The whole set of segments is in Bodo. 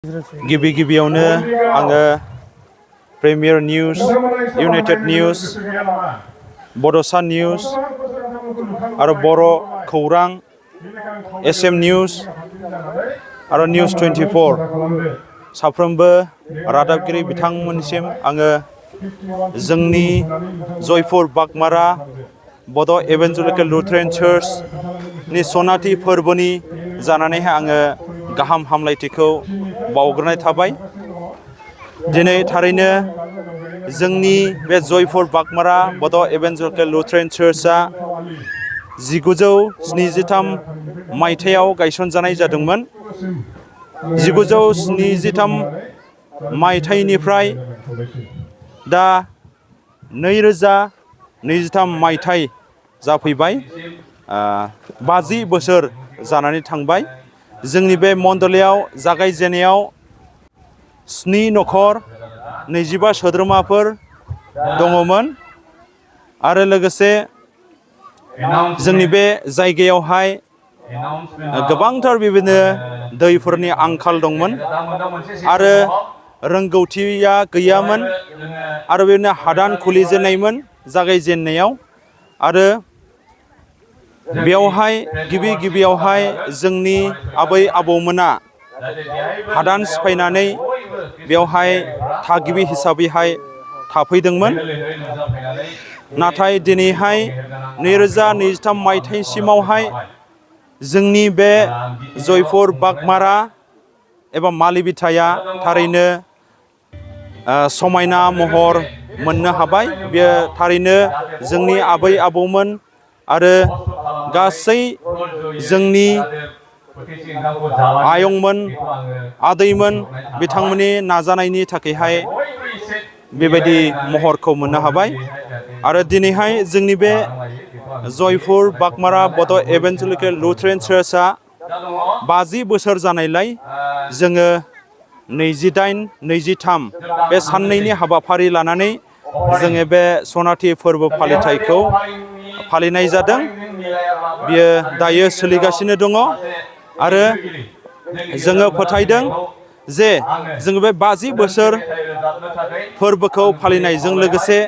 गिबियावनो आङो प्रिमियार निउज, इउनाइटेड निउज, बड'सा निउज आरो बर' खौरां, एसएम निउज आरो निउज 24 साफ्रोमबो रादाबगिरि बिथांमोनसिम आङो जोंनि जयपुर बागमारा बड' इभान्जेलिकेल लुथेरान चार्चनि सनाथि फोरबोनि जानानैहाय आङो गाहाम हामलायथिखौ बावग्रोनाय थाबाय। दिनै थारैनो जोंनि बे जयपुर बागमारा बड' इभान्जेलिकेल लुथेरान चार्चआ 1973 मायथाइयाव गायसनजानाय जादोंमोन। 1973 मायथाइनिफ्राय दा 2023 मायथाइ जाफैबाय। 50 बोसोर जानानै थांबाय। जोंनि बे मण्डलीयाव जागायजेननायाव 7 नखर 25 सोद्रोमाफोर दङमोन आरो लोगोसे जोंनि बे जायगायावहाय गोबांथार बेबायदिनो दैफोरनि आंखाल दंमोन आरो रोंगौथिया गैयामोन आरो बेबायदिनो हादान खुलिजेननायमोन जागायजेननायाव आरो बेयावहाय गिबियावहाय जोंनि आबै आबौमोना हादान सिफायनानै बेवहाय थागिबि हिसाबैहाय थाफैदोंमोन। नाथाय दिनैहाय 2023 मायथाइसिमावहाय जोंनि बे जयपुर बागमारा एबा मालिबिथाया थारैनो समायना महर मोननो हाबाय। बेयो थारैनो जोंनि आबै आबौमोन आरो गासै जोंनि आयंमोन आदैमोन बिथांमोननि नाजानायनि थाखायहाय बेबायदि महरखौ मोननो हाबाय आरो दिनैहाय जोंनि बे जयपुर बागमारा बड' इभान्जेलिकेल लुथेरान चार्चआ 50 बोसोर जानायलाय जोङो 28-23 बे साननैनि हाबाफारि लानानै जोङो बे सनाथि फोरबो फालिथायखौ फालिनाय जादों। बियो दायो सोलिगासिनो दङ आरो जोङो फोथायदों जे जोङो बे 50 बोसोर फोरबोखौ फालिनायजों लोगोसे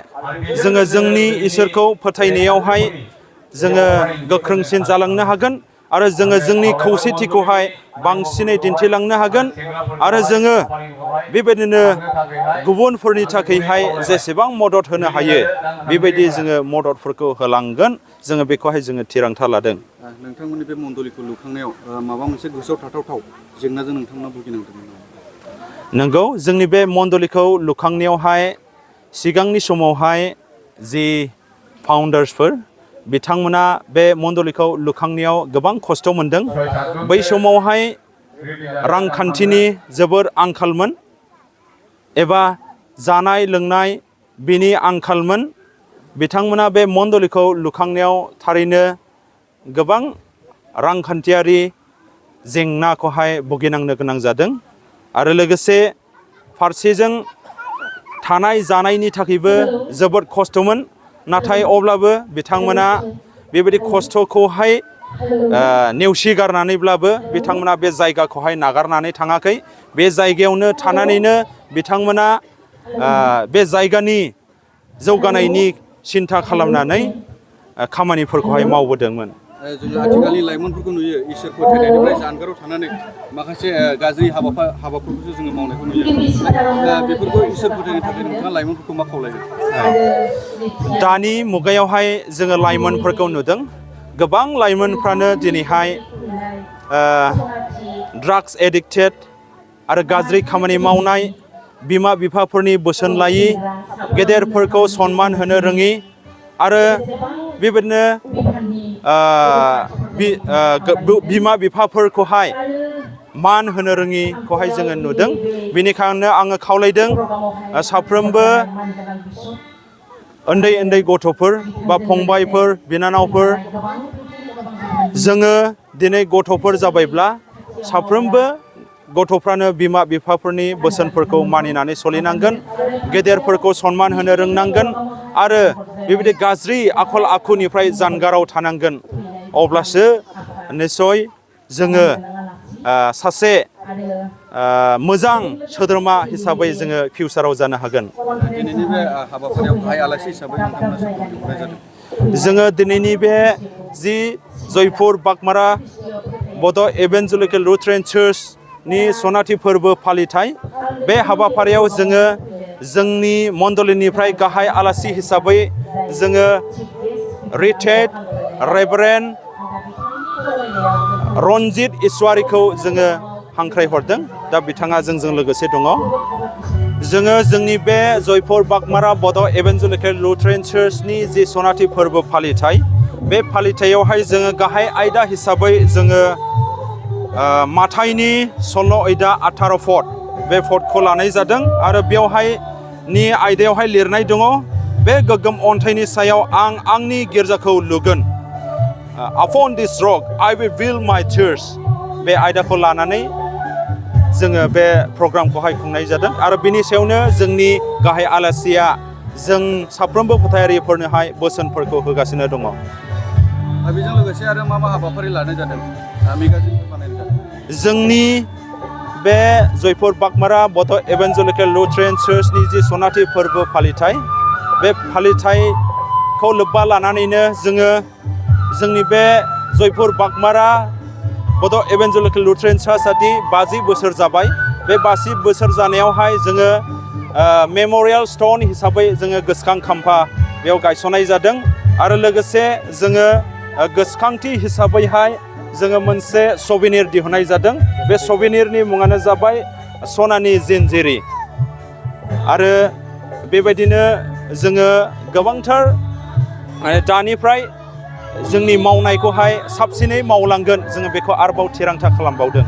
जोङो जोंनि इसोरखौ फोथायनायावहाय जोङो गोख्रोंसिन जालांनो हागोन आरो जोङो जोंनि खौसेथिखौहाय बांसिनै दिन्थिलांनो हागोन आरो जोङो बेबायदिनो गुबुनफोरनि थाखायहाय जेसेबां मदद होनो हायो बेबायदि जोङो मददफोरखौ होलांगोन। जोङो बेखौहाय जोङो थिरांथा लादों। नोंथांमोननि बे मण्डलीखौ लुखांनायाव माबा मोनसे गोसोआव थाथावथाव जेंनाजों नोंथांमोना भुगिनांदोंमोन नामा? नंगौ, जोंनि बे मण्डलीखौ लुखांनायावहाय सिगांनि समावहाय जि फाउन्डार्सफोर बिथांमोना बे मण्डलीखौ लुखांनायाव गोबां खस्थ' मोनदों। बै समावहाय रांखान्थिनि जोबोर आंखालमोन एबा जानाय लोंनाय बिनि आंखालमोन। बिथांमोना बे मण्डलीखौ लुखांनायाव थारैनो गोबां रांखान्थियारि जेंनाखौहाय भुगिनांनो गोनां जादों आरो लोगोसे फारसेजों थानाय जानायनि थाखायबो जोबोद खस्थ'मोन। नाथाय अब्लाबो बिथांमोना बेबायदि खस्थ'खौहाय नेवसिगारनानैब्लाबो बिथांमोना बे जायगाखौहाय नागारनानै थाङाखै। बे जायगायावनो थानानैनो बिथांमोना बे जायगानि जौगानायनि सिन्था खालामनानै खामानिफोरखौहाय मावबोदोंमोन। जोङो आथिखालनि लाइमोनफोरखौ नुयो इसोर फोथायनायनिफ्राय जानगाराव थानानै माखासे गाज्रि हाबाफोरखौसो जोङो मावनायखौ नुयो। बेफोरखौ इसोर फोथायनो थाखाय नोंथाङा लाइमोनफोरखौ मा खावलायगोन? दानि मुगायावहाय जोङो लाइमोनफोरखौ नुदों गोबां लाइमोनफ्रानो दिनैहाय ड्राग्स एडिक्टेड आरो गाज्रि खामानि मावनाय, बिमा बिफाफोरनि बोसोन लायि, गेदेरफोरखौ सनमान होनो रोङि आरो बेबायदिनो बिमा बिफाफोरखौहाय मान होनो रोङिखौहाय जोङो नुदों। बेनिखायनो आङो खावलायदों साफ्रोमबो उन्दै गथ'फोर बा फंबायफोर बिनानावफोर जोङो दिनै गथ'फोर जाबायब्ला साफ्रोमबो गथ'फ्रानो बिमा बिफाफोरनि बोसोनफोरखौ मानिनानै सोलिनांगोन, गेदेरफोरखौ सनमान होनो रोंनांगोन आरो बेबायदि गाज्रि आखल आखुनिफ्राय जानगाराव थानांगोन। अब्लासो निस्सय जोङो सासे मोजां सोद्रोमा हिसाबै जोङो फिउचाराव जानो हागोन। दिनैनि बे हाबाफारियाव गाहाय आलासि हिसाबै नोंथांमोना सोरखौ लिंहरनाय जादों? जोङो दिनैनि बे जि जयपुर बागमारा बड' इभान्जेलिकेल लुथेरान चार्चनि सनाथि फोरबो फालिथाय बे हाबाफारियाव जोङो जोंनि मण्डलिनिफ्राय गाहाय आलासि हिसाबै जोङो रिटायर्ड रेभारेन्ड रनजित इसवारिखौ जोङो हांख्राय हरदों। दा बिथाङा जोंजों लोगोसे दङ। जोङो जोंनि बे जयपुर बागमारा बड' इभान्जेलिकेल लुथेरान चार्चनि जि सनाथि फोरबो फालिथाय बे फालिथायावहाय जोङो गाहाय आयदा हिसाबै जोङो माथाइनि 16 आयदा 18 फट बे फटखौ लानाय जादों आरो बेवहाय नि आयदायावहाय लिरनाय दङ बे गोग्गोम अन्थाइनि सायाव आं आंनि गिर्जाखौ लुगोन। Upon this rock I will build my church बे आयदाखौ लानानै जोङो बे प्रग्रामखौहाय खुंनाय जादों आरो बिनि सायावनो जोंनि गाहाय आलासिया जों साफ्रोमबो फोथायारिफोरनोहाय बोसोनफोरखौ होगासिनो दङ। बेजों लोगोसे आरो मा हाबाफारि लानाय जादों? मेगाजिनफोर बानायनाय जादों? जोंनि बे जयपुर बागमारा बड' इभान्जेलिकेल लुथेरान चार्चनि जि सनाथि फोरबो फालिथाय बे फालिथायखौ लोब्बा लानानैनो जोङो जोंनि बे जयपुर बागमारा बड' इभान्जेलिकेल लुथेरान चार्चआ 50 बोसोर जाबाय। बे 50 बोसोर जानायावहाय जोङो मेम'रियेल स्टन हिसाबै जोङो गोसोखां खाम्फा बेयाव गायसननाय जादों आरो लोगोसे जोङो गोसोखांथि हिसाबैहाय जोङो मोनसे सभिनिर दिहुननाय जादों। बे सभिनिरनि मुङानो जाबाय सनानि जिनजिरि आरो बेबायदिनो जोङो गोबांथार दानिफ्राय जोंनि मावनायखौहाय साबसिनै मावलांगोन जोङो बेखौ आरोबाव थिरांथा खालामबावदों।